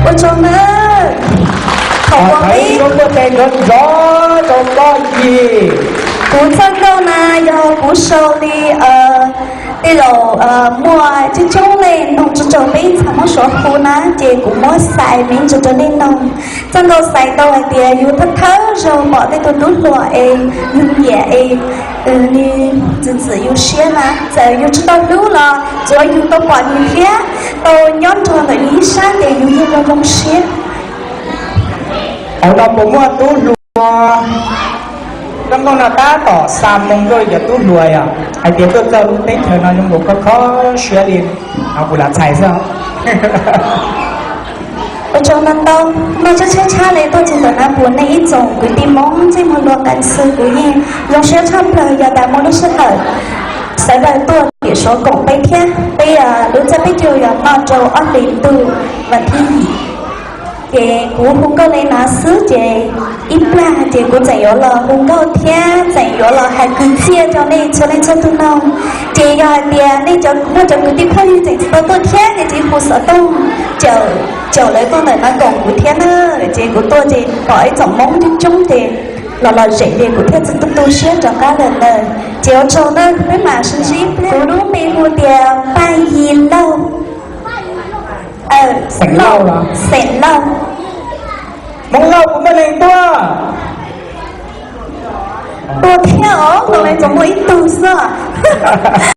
Ua tsaug nawb. Thaum ua peb, kuv txoj nkauj na yog kuv sau li tej laus muaj coob coob leej ntoog tso rau peb ntxhais Hmoob Suav hu na, ces kuv muab xais me ntsis rau nej noog. Txoj nkauj xais tau hais tias yus thawj thawj zaug pom tej tug tub hluas es yus nyiam es nws txwm txwm yus siab na, txawm yus tsis tau hlub los tsuav yus tau pom nws thiab tau nyob nrog ntawm nws ib sab ces yus yeej zoo zoo siab. Hauv no puas muaj tub hluas? Txoj nkauj no tab tom xa moo rau cov tub hluas yom, hais tias tuaj txog lub teb chaws no zoo nkaus kho kho siab li. Kuv lam txhais xwb. Ua tsaug ntau ntau, muaj tshab tshab tshab li tuaj txog ntawm no, puas nej ib tsoom kwv tij Hmoob ntsej muag luag qees xwb, kuv yeej zoo siab tshaj plaws yog tas muaj lub sij hawm Sawv daws tuaj tiam suav koom peb thiab, peb lub txaj peb caug yog noj rau ob hlis ntuj vas thib yim. Ces kuv hu nkauj li no xwb ces ib plag ces kuv tseem yuav los hu nkauj thiab tseem yuav los hais kwv txhiaj rau nej txhua leej txhua tus mloog. Ces yog hais tias nej muaj cov kwv tij phooj ywg tseem tsis tau tuaj thiab ces hu xov tooj caum lawv tuaj ntawm no koom kuv thiab na. Ces kuv tuaj ces pom ib tsoom Hmoob coob coob ces los los zem ces kuv thiaj tu tu siab rov qab lawm ntawd. Ces ua tsaug na, peb mam sib ntsib. Kuv lub npe hu tias Paj Yi Lauj. Xeem Lauj. Hmoob Lauj puas muaj neeg tuaj? Tuaj thiab os, ntau li tsuas muaj ib tug xwb.